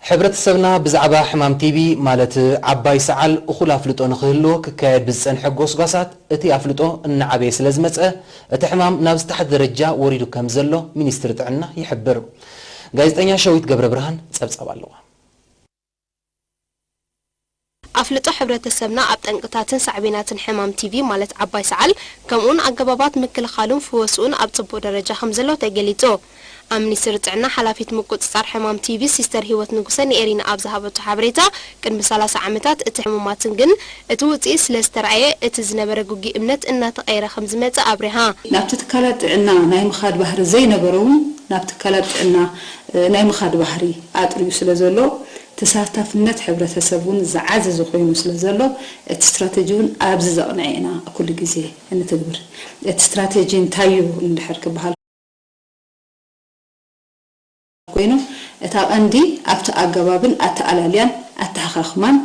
ሕብረተሰብና ብዛዕባ ሕማም ቲቢ ማለት ዓባይ ሰዓል እኹል ኣፍልጦ ንኽህልዎ ክካየድ ብዝጸንሐ ጎስጓሳት እቲ ኣፍልጦ እናዓበየ ስለ ዝመጸ እቲ ሕማም ናብ ዝተሓተ ደረጃ ወሪዱ ከም ዘሎ ሚኒስትሪ ጥዕና ይሕብር። ጋዜጠኛ ሸዊት ገብረ ብርሃን ጸብጻብ ኣለዋ። ኣፍልጦ ሕብረተሰብና ኣብ ጠንቅታትን ሳዕቤናትን ሕማም ቲቪ ማለት ዓባይ ሰዓል ከምኡውን ኣገባባት ምክልኻሉን ፍወስኡን ኣብ ጽቡቕ ደረጃ ከም ዘሎ ተገሊጹ። ኣብ ሚኒስትሪ ጥዕና ሓላፊት ምቁጽጻር ሕማም ቲቪ ሲስተር ህይወት ንጉሰ ንኤሪና ኣብ ዝሃበቶ ሓበሬታ ቅድሚ ሰላሳ ዓመታት እቲ ሕሙማትን ግን እቲ ውጽኢት ስለ ዝተራእየ እቲ ዝነበረ ግጉይ እምነት እናተቐየረ ከም ዝመጸ ኣብሪሃ። ናብቲ ትካላት ጥዕና ናይ ምኻድ ባህሪ ዘይነበሮ እውን ናብ ትካላት ጥዕና ናይ ምኻድ ባህሪ ኣጥርዩ ስለ ዘሎ ተሳታፍነት ሕብረተሰብ እውን ዝዓዘዘ ኮይኑ ስለ ዘሎ እቲ ስትራተጂ እውን ኣብዚ ዘቕንዐ ኢና ኩሉ ግዜ እንትግብር። እቲ ስትራተጂ እንታይ እዩ እንድሕር ክበሃል ኮይኑ እታ ቀንዲ ኣብቲ ኣገባብን ኣተኣላልያን ኣተሓኻኽማን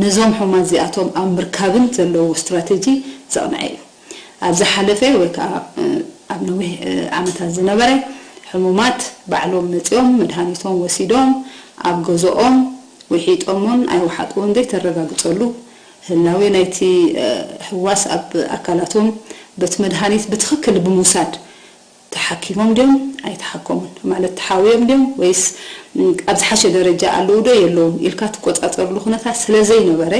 ነዞም ሕሙማት እዚኣቶም ኣብ ምርካብን ዘለዎ ስትራተጂ ዘቕንዐ እዩ። ኣብ ዝሓለፈ ወይ ከዓ ኣብ ነዊሕ ዓመታት ዝነበረ ሕሙማት ባዕሎም መፂኦም መድሃኒቶም ወሲዶም ኣብ ገዝኦም ውሒጦምን ኣይወሓጥዎን ዘይተረጋግፀሉ ህላዌ ናይቲ ህዋስ ኣብ ኣካላቶም በቲ መድሃኒት ብትኽክል ብምውሳድ ተሓኪሞም ድዮም ኣይተሓከሙን ማለት ተሓውዮም ድዮም ወይስ ኣብ ዝሓሸ ደረጃ ኣለዉ ዶ የለዉን ኢልካ ትቆፃፀርሉ ኩነታት ስለዘይነበረ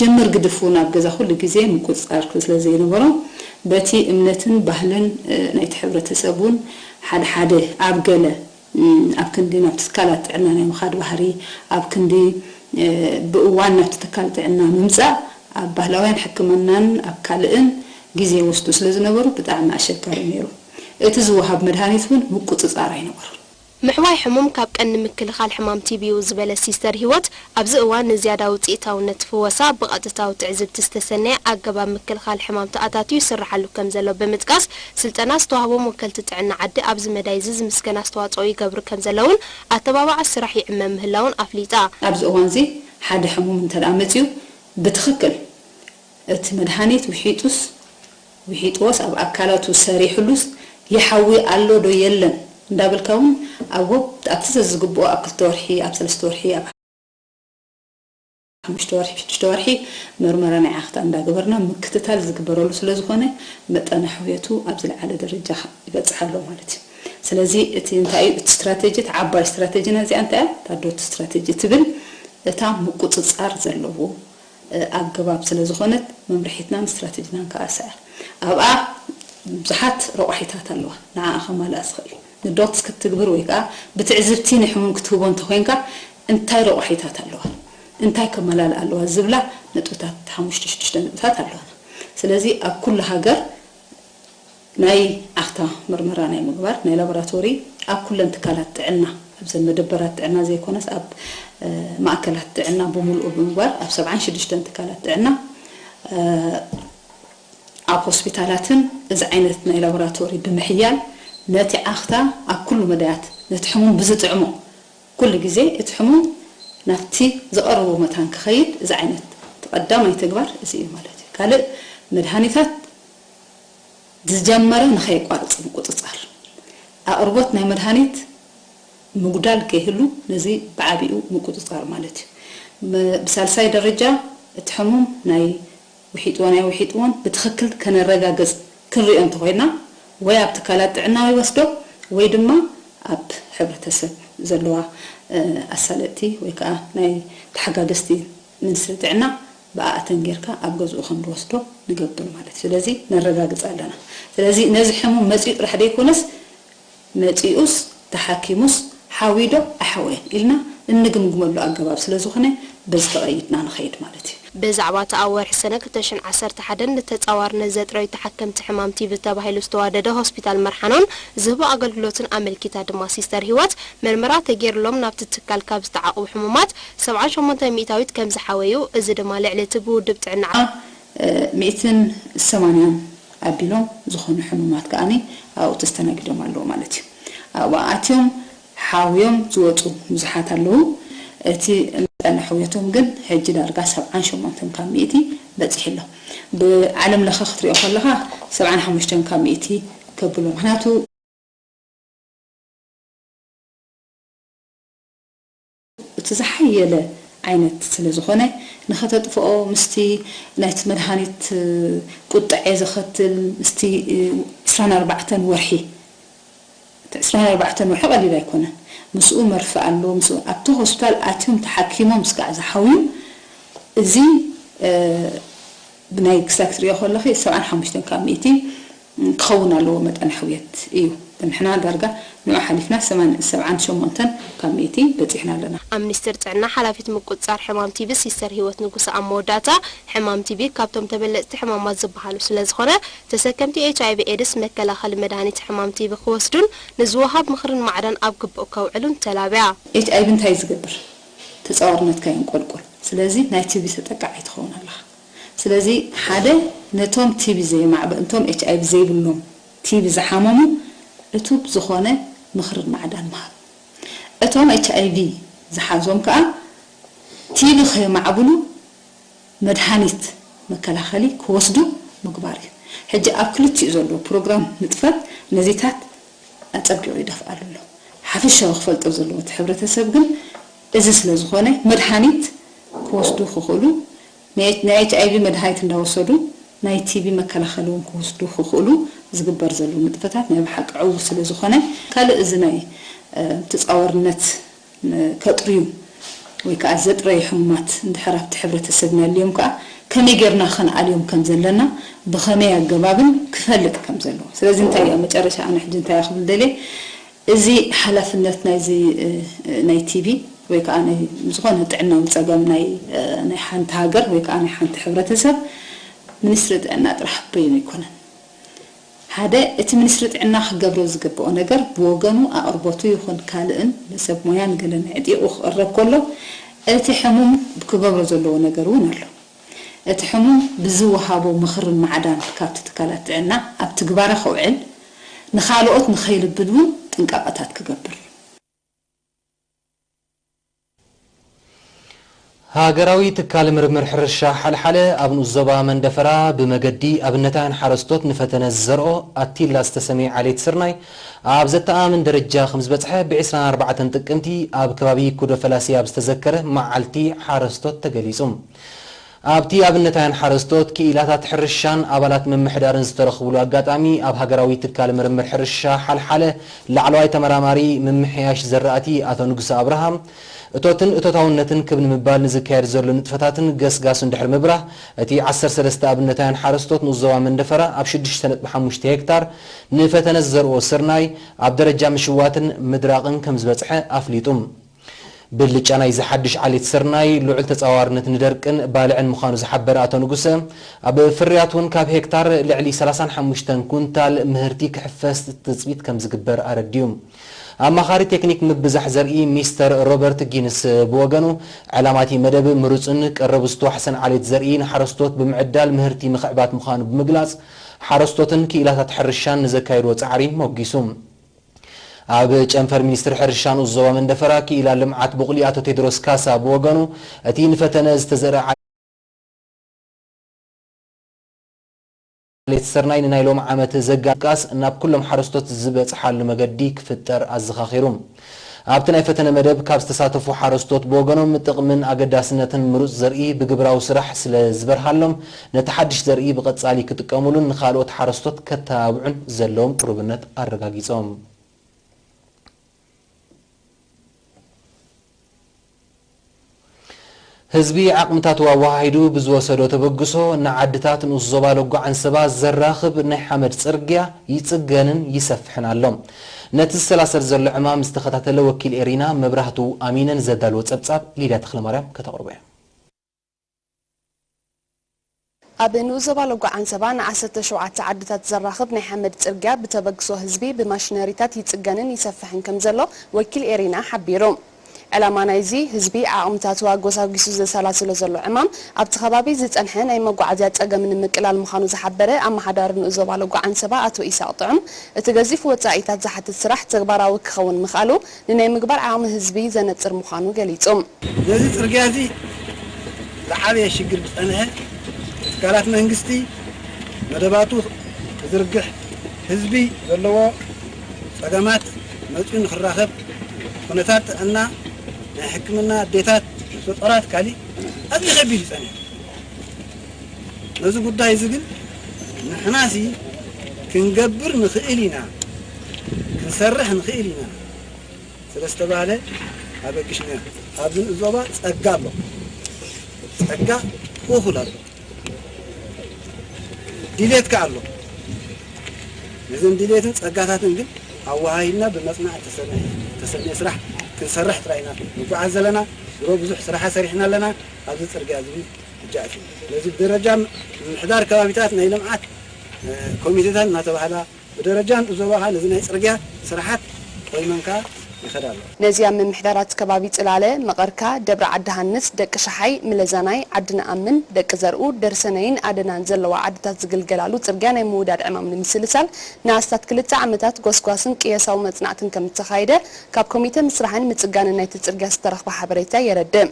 ጅምር ግድፉ ናብ ገዛ ኩሉ ግዜ ምቁፅፃር ስለዘይነበሮ በቲ እምነትን ባህልን ናይቲ ሕብረተሰብ እውን ሓደ ሓደ ኣብ ገለ ኣብ ክንዲ ናብ ትካላት ጥዕና ናይ ምኻድ ባህሪ ኣብ ክንዲ ብእዋን ናብቲ ትካል ጥዕና ምምፃእ ኣብ ባህላውያን ሕክምናን ኣብ ካልእን ግዜ ይወስዱ ስለዝነበሩ ብጣዕሚ ኣሸጋሪ ነይሩ። እቲ ዝወሃብ መድሃኒት እውን ምቁፅፃር ኣይነበሮን። ምሕዋይ ሕሙም ካብ ቀንዲ ምክልኻል ሕማም ቲቢ እዩ ዝበለት ሲስተር ህይወት፣ ኣብዚ እዋን ንዝያዳ ውፅኢታውነት ፍወሳ ብቐጥታዊ ትዕዝብቲ ዝተሰነየ ኣገባብ ምክልኻል ሕማም ተኣታትዩ ይስርሓሉ ከም ዘሎ ብምጥቃስ፣ ስልጠና ዝተዋህቦም ወከልቲ ጥዕና ዓዲ ኣብዚ መዳይ እዚ ዝምስገን ኣስተዋፅኦ ይገብሩ ከም ዘለውን ኣተባባዒ ስራሕ ይዕመ ምህላውን ኣፍሊጣ። ኣብዚ እዋን እዚ ሓደ ሕሙም እንተደኣ መፂኡ ብትኽክል እቲ መድሃኒት ውሒጡስ ውሒጥዎስ ኣብ ኣካላቱ ሰሪሕሉስ ይሓዊ ኣሎ ዶ የለን እንዳበልካ እውን ኣብ ወብ ኣብቲ ዘዝግብኦ ኣብ ክልተ ወርሒ ኣብ ሰለስተ ወርሒ ኣብ ሓሙሽተ ወርሒ ሽዱሽተ ወርሒ መርመራ ናይ ዓኽታ እንዳገበርና ምክትታል ዝግበረሉ ስለዝኾነ መጠነ ሕውየቱ ኣብ ዝለዓለ ደረጃ ይበፅሕ ኣሎ ማለት እዩ። ስለዚ እቲ እንታይ እዩ እቲ ስትራተጂ እቲ ዓባይ ስትራተጂና እዚኣ እንታይ እያ እታ ዶት ስትራተጂ ትብል እታ ምቁፅፃር ዘለዎ ኣገባብ ስለ ዝኾነት መምርሒትናን ስትራተጂናን ከኣ እሳ እያ። ኣብኣ ብዙሓት ረቋሒታት ኣለዋ ንዓኣ ከማልኣ ዝኽእል። ንዶትስ ክትትግብር ወይ ከኣ ብትዕዝብቲ ንሕሙም ክትህቦ እንተኾይንካ እንታይ ረቋሒታት ኣለዋ እንታይ ከመላልኣ ኣለዋ ዝብላ ነጥብታት ሓሙሽተ ሽዱሽተ ነጥብታት ኣለዋና። ስለዚ ኣብ ኩሉ ሃገር ናይ ዓኽታ ምርመራ ናይ ምግባር ናይ ላቦራቶሪ ኣብ ኩለን ትካላት ጥዕና ኣብዘን መደበራት ጥዕና ዘይኮነስ ኣብ ማእከላት ጥዕና ብምልኡ ብምግባር ኣብ ሰብዓን ሽዱሽተን ትካላት ጥዕና ኣብ ሆስፒታላትን እዚ ዓይነት ናይ ላቦራቶሪ ብምሕያል ነቲ ዓኽታ ኣብ ኩሉ መዳያት ነቲ ሕሙም ብዝጥዕሞ ኩሉ ግዜ እቲ ሕሙም ናብቲ ዝቐረቦ መታን ክኸይድ እዚ ዓይነት እቲ ቀዳማይ ተግባር እዚ እዩ ማለት እዩ። ካልእ መድሃኒታት ዝጀመረ ንኸየቋርጽ ምቁጽጻር፣ ኣቕርቦት ናይ መድሃኒት ምጉዳል ከይህሉ ነዚ ብዓቢኡ ምቁጽጻር ማለት እዩ። ብሳልሳይ ደረጃ እቲ ሕሙም ናይ ውሒጥዎን ኣይውሒጥዎን ብትኽክል ከነረጋግጽ ክንሪኦ እንተኾይና ወይ ኣብ ትካላት ጥዕና ይወስዶ ወይ ድማ ኣብ ሕብረተሰብ ዘለዋ ኣሳለጥቲ ወይ ከዓ ናይ ተሓጋገዝቲ ሚኒስትሪ ጥዕና ብኣኣተን ጌርካ ኣብ ገዝኡ ከም ዝወስዶ ንገብር ማለት እዩ። ስለዚ ነረጋግጽ ኣለና። ስለዚ ነዚ ሕሙም መጺኡ ጥራሕ ዘይኮነስ መጺኡስ ተሓኪሙስ ሓውዩ ዶ ኣይሓወየን ኢልና እንግምግመሉ ኣገባብ ስለ ዝኾነ በዚ ተቐይድና ንኸይድ ማለት እዩ። ብዛዕባ እቲ ኣብ ወርሒ ሰነ ክልተ ሽሕን ዓሰርተ ሓደን ንተጻዋርነት ዘጥረዩ ተሓከምቲ ሕማም ቲቢ ተባሂሉ ዝተዋደደ ሆስፒታል መርሓኖን ዝህቦ ኣገልግሎትን ኣመልኪታ ድማ ሲስተር ሂወት፣ መርመራ ተገይርሎም ናብቲ ትካል ካብ ዝተዓቕቡ ሕሙማት ሰብዓን ሸሞንተን ሚእታዊት ከም ዝሓወዩ፣ እዚ ድማ ልዕሊ እቲ ብውድብ ጥዕና ዓለም። ሚእትን ሰማንያን ኣቢሎም ዝኾኑ ሕሙማት ከኣ ኣብኡ ተስተናጊዶም ኣለዉ ማለት እዩ። ኣብኡ ኣትዮም ሓውዮም ዝወፁ ብዙሓት ኣለዉ። እቲ መጠነ ሕውየቶም ግን ሕጂ ዳርጋ ሰብዓን ሸሞንተን ካብ ሚእቲ በፂሑ ኣሎ። ብዓለም ለኸ ክትሪኦ ከለኻ ሰብዓን ሓሙሽተን ካብ ሚእቲ ከብሎ። ምክንያቱ እቲ ዝሓየለ ዓይነት ስለ ዝኾነ፣ ንኸተጥፍኦ ምስቲ ናይቲ መድሃኒት ቁጥዐ ዘኸትል ምስቲ ዕስራን ኣርባዕተን ወርሒ፣ እቲ ዕስራን ኣርባዕተን ወርሒ ቀሊል ኣይኮነን። ምስኡ መርፍእ ኣሎ። ምስኡ ኣብቲ ሆስፒታል ኣትዮም ተሓኪሞም እስካዕ ዝሓውዩ፣ እዚ ብናይ ክሳብ ክትሪኦ ከለኺ ሰብዓን ሓሙሽተን ካብ ሚእቲ ክኸውን ኣለዎ መጠን ሕውየት እዩ። ንሕና ዳርጋ ንዑ ሓሊፍና ሰብዓን ሸሞንተን ካብ ሚእቲ በፂሕና ኣለና። ኣብ ሚኒስቴር ጥዕና ሓላፊት ምቁፅፃር ሕማም ቲቢ ሲስተር ህይወት ንጉሰ ኣብ መወዳእታ፣ ሕማም ቲቢ ካብቶም ተበለፅቲ ሕማማት ዝበሃሉ ስለ ዝኾነ፣ ተሰከምቲ ኤች ኣይ ቪ ኤድስ መከላኸሊ መድሃኒት ሕማም ቲቢ ክወስዱን ንዝወሃብ ምኽርን ማዕዳን ኣብ ግቡእ ከውዕሉን ተላብያ። ኤች ኣይ ቪ እንታይ ዝገብር? ተፃዋርነትካ የንቆልቁል። ስለዚ ናይ ቲቢ ተጠቃዓይ ትኸውን ኣለኻ። ስለዚ ሓደ ነቶም ቲቢ ዘየማዕበ-፣ እቶም ኤች ኣይ ቪ ዘይብሎም ቲቢ ዝሓመሙ ዕቱብ ዝኾነ ምኽርን ማዕዳን ምሃብ። እቶም ኤች ኣይ ቪ ዝሓዞም ከኣ ቲቢ ከየማዕብሉ መድሃኒት መከላኸሊ ክወስዱ ምግባር እዩ። ሕጂ ኣብ ክልቲኡ ዘሎ ፕሮግራም ንጥፈት ነዚታት ኣጸቢቑ ይደፍኣሉ ኣሎ። ሓፈሻዊ ክፈልጦ ዘለዎ እቲ ሕብረተሰብ ግን እዚ ስለ ዝኾነ መድሃኒት ክወስዱ ክኽእሉ፣ ናይ ናይ ኤች ኣይ ቪ መድሃኒት እንዳወሰዱ ናይ ቲ ቢ መከላኸሊ እውን ክወስዱ ክኽእሉ ዝግበር ዘሎ ንጥፈታት ናይ ብሓቂ ዕዉት ስለ ዝኾነ፣ ካልእ እዚ ናይ፣ እ፣ ተጻዋርነት ን-፣ ከጥርዩ ወይ ከዓ ዘጥረዩ ሕሙማት እንድሕር ኣብቲ ሕብረተሰብና ኣልዮም ከዓ ከመይ ጌርና ከነኣልዮም ከም ዘለና ብኸመይ ኣገባብን ክፈልጥ ከም ዘለዎ። ስለዚ እንታይ እዩ ኣብ መጨረሻ ኣነ ሕጂ እንታይ እየ ክብል ደልየ፣ እዚ ሓላፍነት ናይዚ፣ እ፣ ናይ ቲ ቢ ወይ ከዓ ናይ ዝኾነ ጥዕናዊ ጸገም ናይ፣ እ፣ ናይ ሓንቲ ሃገር ወይ ከዓ ናይ ሓንቲ ሕብረተሰብ ሚኒስትሪ ጥዕና ጥራሕ በይኑ ኣይኮነን። ሓደ፣ እቲ ሚኒስትሪ ጥዕና ክገብሮ ዝግብኦ ነገር ብወገኑ ኣቕርቦቱ ይኹን ካልእን ንሰብ ሞያን ገለን ኣዕጢቑ ክቕረብ ከሎ፣ እቲ ሕሙም ክገብሮ ዘለዎ ነገር እውን ኣሎ። እቲ ሕሙም ብዝወሃቦ ምኽርን ማዕዳን ካብቲ ትካላት ጥዕና ኣብ ትግባረ ከውዕል፣ ንኻልኦት ንኸይልብድ እውን ጥንቃቐታት ክገብር። ሃገራዊ ትካል ምርምር ሕርሻ ሓልሓለ ኣብ ንኡስ ዞባ መንደፈራ ብመገዲ ኣብነታውያን ሓረስቶት ንፈተነ ዝዘርኦ ኣቲላ ዝተሰምየ ዓሌት ስርናይ ኣብ ዘተኣማምን ደረጃ ከም ዝበጽሐ ብ ዕስራን ኣርባዕተን ጥቅምቲ ኣብ ከባቢ ኩዶ ፈላሲ ኣብ ዝተዘከረ መዓልቲ ሓረስቶት ተገሊጹ። ኣብቲ ኣብነታውያን ሓረስቶት፣ ክኢላታት ሕርሻን ኣባላት ምምሕዳርን ዝተረኽብሉ ኣጋጣሚ፣ ኣብ ሃገራዊ ትካል ምርምር ሕርሻ ሓልሓለ ላዕለዋይ ተመራማሪ ምምሕያሽ ዘራእቲ ኣቶ ንጉሰ ኣብርሃም፣ እቶትን እቶታውነትን ክብ ንምባል ንዝካየድ ዘሎ ንጥፈታትን ገስጋሱን ድሕሪ ምብራህ፣ እቲ ዓሰርተ ሰለስተ ኣብነታውያን ሓረስቶት ንኡስ ዞባ መንደፈራ ኣብ ሽዱሽተ ነጥቢ ሓሙሽተ ሄክታር ንፈተነ ዝዘርኦ ስርናይ ኣብ ደረጃ ምሽዋትን ምድራቕን ከም ዝበጽሐ ኣፍሊጡ። ብልጫ ናይዚ ሓድሽ ዓሌት ስርናይ ልዑል ተጻዋርነት ንደርቅን ባልዕን ምዃኑ ዝሓበረ ኣቶ ንጉሰ፣ ኣብ ፍርያት እውን ካብ ሄክታር ልዕሊ ሰላሳን ሓሙሽተን ኩንታል ምህርቲ ክሕፈስ ትጽቢት ከም ዝግበር ኣረድዩ። ኣማኻሪ ቴክኒክ ምብዛሕ ዘርኢ ሚስተር ሮበርት ጊንስ ብወገኑ፣ ዕላማ እቲ መደብ ምሩጽን ቀረቡ ዝተዋሕሰን ዓሌት ዘርኢ ንሓረስቶት ብምዕዳል ምህርቲ ምኽዕባት ምዃኑ ብምግላጽ፣ ሓረስቶትን ክኢላታት ሕርሻን ንዘካየድዎ ጻዕሪ ሞጊሱ። ኣብ ጨንፈር ሚኒስትሪ ሕርሻ ንኡስ ዞባ መንደፈራ ክኢላ ልምዓት ቡቕሊ ኣቶ ቴድሮስ ካሳ ብወገኑ፣ እቲ ንፈተነ ዝተዘርአ ዓሌት ስርናይ ንናይ ሎሚ ዓመት ዘጋም ቃስ ናብ ኩሎም ሓረስቶት ዝበጽሓሉ መገዲ ክፍጠር ኣዘኻኺሩ። ኣብቲ ናይ ፈተነ መደብ ካብ ዝተሳተፉ ሓረስቶት ብወገኖም ጥቕምን ኣገዳስነትን ምሩጽ ዘርኢ ብግብራዊ ስራሕ ስለ ዝበርሃሎም፣ ነቲ ሓድሽ ዘርኢ ብቐጻሊ ክጥቀሙሉን ንኻልኦት ሓረስቶት ከተባብዑን ዘለዎም ቅሩብነት ኣረጋጊጾም። ህዝቢ ዓቕምታቱ ኣወሃሂዱ ብዝወሰዶ ተበግሶ፣ ንዓድታት ንኡስ ዞባ ሎጎ ዓንሰባ ዘራኽብ ናይ ሓመድ ጽርግያ ይጽገንን ይሰፍሕን ኣሎ። ነቲ ዝሰላሰል ዘሎ ዕማም ዝተኸታተለ ወኪል ኤሪና መብራህቱ ኣሚነ ንዘዳለዎ ጸብጻብ ሊድያ ተኽለማርያም ከተቕርቦ እያ። ኣብ ንኡስ ዞባ ሎጎ ዓንሰባ ንዓሰርተ ሸውዓተ ዓድታት ዘራኽብ ናይ ሓመድ ጽርግያ ብተበግሶ ህዝቢ ብማሽነሪታት ይጽገንን ይሰፍሕን ከም ዘሎ ወኪል ኤሪና ሓቢሩ። ዕላማ ናይዚ ህዝቢ ዓቕምታቱ ኣጎሳጒሱ ዘሰላስሎ ዘሎ ዕማም ኣብቲ ከባቢ ዝጸንሐ ናይ መጓዓዝያ ጸገም ንምቅላል ምዃኑ ዝሓበረ ኣመሓዳሪ ንኡስ ዞባ ሎጎ ዓንሰባ ኣቶ ኢሳቕ ጥዑም፣ እቲ ገዚፍ ወጻኢታት ዝሓትት ስራሕ ተግባራዊ ክኸውን ምኽኣሉ ንናይ ምግባር ዓቕሚ ህዝቢ ዘነጽር ምዃኑ ገሊጹ። ነዚ ጽርግያ እዚ ዝዓበየ ሽግር ዝጸንሐ፣ ትካላት መንግስቲ መደባቱ ክዝርግሕ፣ ህዝቢ ዘለዎ ጸገማት መጺኡ ንኽራኸብ፣ ኩነታት ጥዕና ናይ ሕክምና ኣዴታት፣ ነፍሰ ጡራት፣ ካሊእ ኣዝዩ ከቢድ እዩ ጸኒሑ። ነዚ ጉዳይ እዚ ግን ንሕናሲ ክንገብር ንኽእል ኢና፣ ክንሰርሕ ንኽእል ኢና ስለ ዝተባህለ ኣበግሽና። ኣብዚ ንእዞባ ጸጋ ኣሎ፣ ጸጋ እኹል ኣሎ። ድሌት ከኣ ኣሎ። ነዘን ድሌትን ጸጋታትን ግን ኣወሃሂድና ብመጽናዕቲ ተሰነ-፣ ተሰነየ ስራሕ ክንሰርሕ ጥራይ ኢና ንጓዓዝ ዘለና። ድሮ ብዙሕ ስራሓ ሰሪሕና ኣለና። ኣብዚ ጽርግያ እዚ እውን ሕጂ ኣትዩ። ስለዚ ብደረጃ ምምሕዳር ከባቢታት ናይ ልምዓት፣ እ፣ ኮሚቴታት እናተባህላ ብደረጃ ንእዞባ ከኣ ነዚ ናይ ጽርግያ ስራሓት ቆይመን ከኣ ይኸዳ ኣለዋ። ነዚ ኣብ ምምሕዳራት ከባቢ ጽላለ፣ መቐርካ፣ ደብረ ዓዲ ሃንስ፣ ደቂ ሸሓይ፣ ምለዛናይ፣ ዓዲ ነኣምን፣ ደቂ ዘርኡ፣ ደርሰነይን ኣደናን ዘለዋ ዓድታት ዝግልገላሉ ጽርግያ ናይ ምውዳድ ዕማም ንምስልሳል ንኣስታት ክልተ ዓመታት ጎስጓስን ቅየሳዊ መጽናዕትን ከም እተኻየደ ካብ ኮሚተ ምስራሕን ምጽጋንን ናይቲ ጽርግያ ዝተረኽበ ሓበሬታ የረድእ።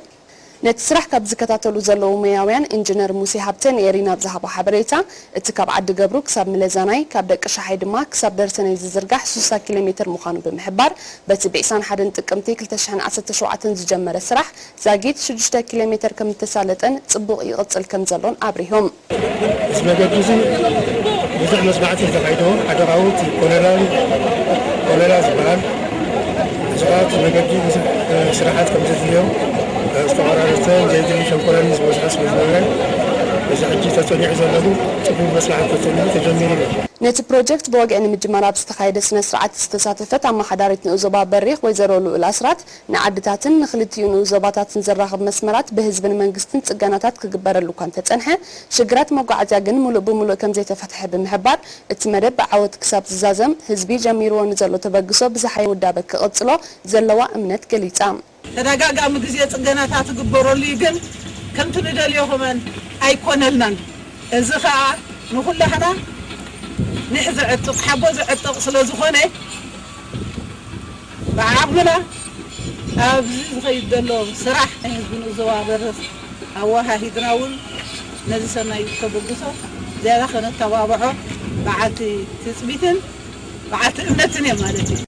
ነቲ ስራሕ ካብ ዝከታተሉ ዘለዉ ሞያውያን ኢንጂነር ሙሴ ሃብተ ንኤሪና ኣብ ዝሃቦ ሓበሬታ፣ እቲ ካብ ዓዲ ገብሩ ክሳብ ምለዛናይ፣ ካብ ደቂ ሸሓይ ድማ ክሳብ ደርሰነይ ዝዝርጋሕ ሱሳ ኪሎ ሜትር ምዃኑ ብምሕባር፣ በቲ ብ ዕስራን ሓደን ጥቅምቲ ክልተ ሽሕን ዓሰርተ ሸውዓተን ዝጀመረ ስራሕ ዛጊት ሽዱሽተ ኪሎ ሜትር ከም እተሳለጠን ጽቡቕ ይቕጽል ከም ዘሎን ኣብሪሆም። እዚ መገዲ እዚ ብዙሕ መጽናዕቲ ዝተኻይዶ፣ ሓደ ካብኡ እቲ ኮለላን፣ ኮለላ ዝበሃል። እዚ ከዓ እቲ መገዲ ብዙሕ፣ እ፣ ስራሓት ከም ዘድልዮ፣ እ፣ ዝተቆራረሰ፣ ዘይድሊ ሸንኮለል ዝበዝሖ ስለ ዝነበረ፣ እዚ ሕጂ ተጸኒዑ ዘሎ ግን ጽቡቕ መጽናዕቲ ተጸኒዑ ተጀሚሩ ኣሎ። ነቲ ፕሮጀክት ብወግዒ ንምጅማር ኣብ ዝተኻየደ ስነ ስርዓት ዝተሳተፈት ኣመሓዳሪት ንኡስ ዞባ በሪኽ ወይዘሮ ልኡል ኣስራት፣ ንዓድታትን ንኽልቲኡ ንኡስ ዞባታትን ዘራኽብ መስመራት ብህዝብን መንግስትን ጽገናታት ክግበረሉ እኳ እንተጸንሐ፣ ሽግራት መጓዓዝያ ግን ምሉእ ብምሉእ ከም ዘይተፈትሐ ብምሕባር፣ እቲ መደብ ብዓወት ክሳብ ዝዛዘም፣ ህዝቢ ጀሚርዎ ንዘሎ ተበግሶ ብዝሓየ ውዳበ ክቕጽሎ ዘለዋ እምነት ገሊጻ። ተደጋጋሚ ግዜ ጽገናታት ይግበረሉ እዩ፣ ግን ከምቲ ንደልዮ ከማን ኣይኮነልናን። እዚ ኸኣ ንኹላህና ኒሕ ዘዕጥቕ፣ ሓቦ ዘዕጥቕ ስለ ዝኾነ፣ ብዓቕምና ኣብዚ ዝኸይድ ዘሎ ስራሕ ናይ ህዝቢ ንኡስ ዞባ በሪኽ ኣወሃሂድና እውን ነዚ ሰናይ ተበግሶ ዝያዳ ከነተባብዖ በዓልቲ ትጽቢትን በዓልቲ እምነትን እየ ማለት እዩ።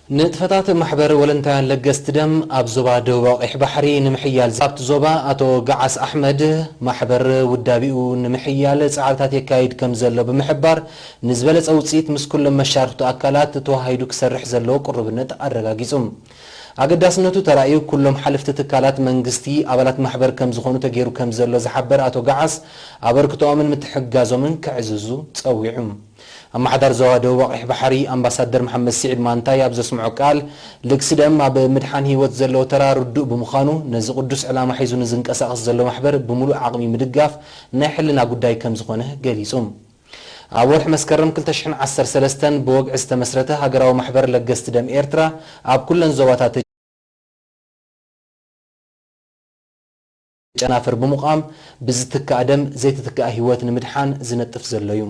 ንጥፈታት ማሕበር ወለንታውያን ለገስቲ ደም ኣብ ዞባ ደቡብ ኣቕይሕ ባሕሪ ንምሕያል፣ ኣብቲ ዞባ ኣቶ ገዓስ ኣሕመድ፣ ማሕበር ውዳቤኡ ንምሕያል ጻዕርታት የካይድ ከም ዘሎ ብምሕባር፣ ንዝበለጸ ውጽኢት ምስ ኩሎም መሻርኽቱ ኣካላት ተወሃሂዱ ክሰርሕ ዘለዎ ቅሩብነት ኣረጋጊጹ። ኣገዳስነቱ ተራእዩ፣ ኩሎም ሓለፍቲ ትካላት መንግስቲ ኣባላት ማሕበር ከም ዝኾኑ ተገይሩ ከም ዘሎ ዝሓበር ኣቶ ገዓስ፣ ኣበርክቶኦምን ምትሕግጋዞምን ከዕዝዙ ጸዊዑ። ኣመሓዳሪ ዞባ ደቡብ ኣቕይሕ ባሕሪ ኣምባሳደር መሓመድ ስዒድ ማንታይ ኣብ ዘስምዖ ቃል፣ ልግሲ ደም ኣብ ምድሓን ህይወት ዘለዎ ተራ ርዱእ ብምዃኑ፣ ነዚ ቅዱስ ዕላማ ሒዙ ንዝንቀሳቐስ ዘሎ ማሕበር ብምሉእ ዓቕሚ ምድጋፍ ናይ ሕልና ጉዳይ ከም ዝኾነ ገሊጹ። ኣብ ወርሒ መስከረም ክልተ ሽሕን ዓሰርተ ሰለስተን ብወግዒ ዝተመስረተ ሃገራዊ ማሕበር ለገስቲ ደም ኤርትራ፣ ኣብ ኩለን ዞባታት ጨናፍር ብምቋም፣ ብዝትካእ ደም ዘይትትካእ ህይወት ንምድሓን ዝነጥፍ ዘሎ እዩ።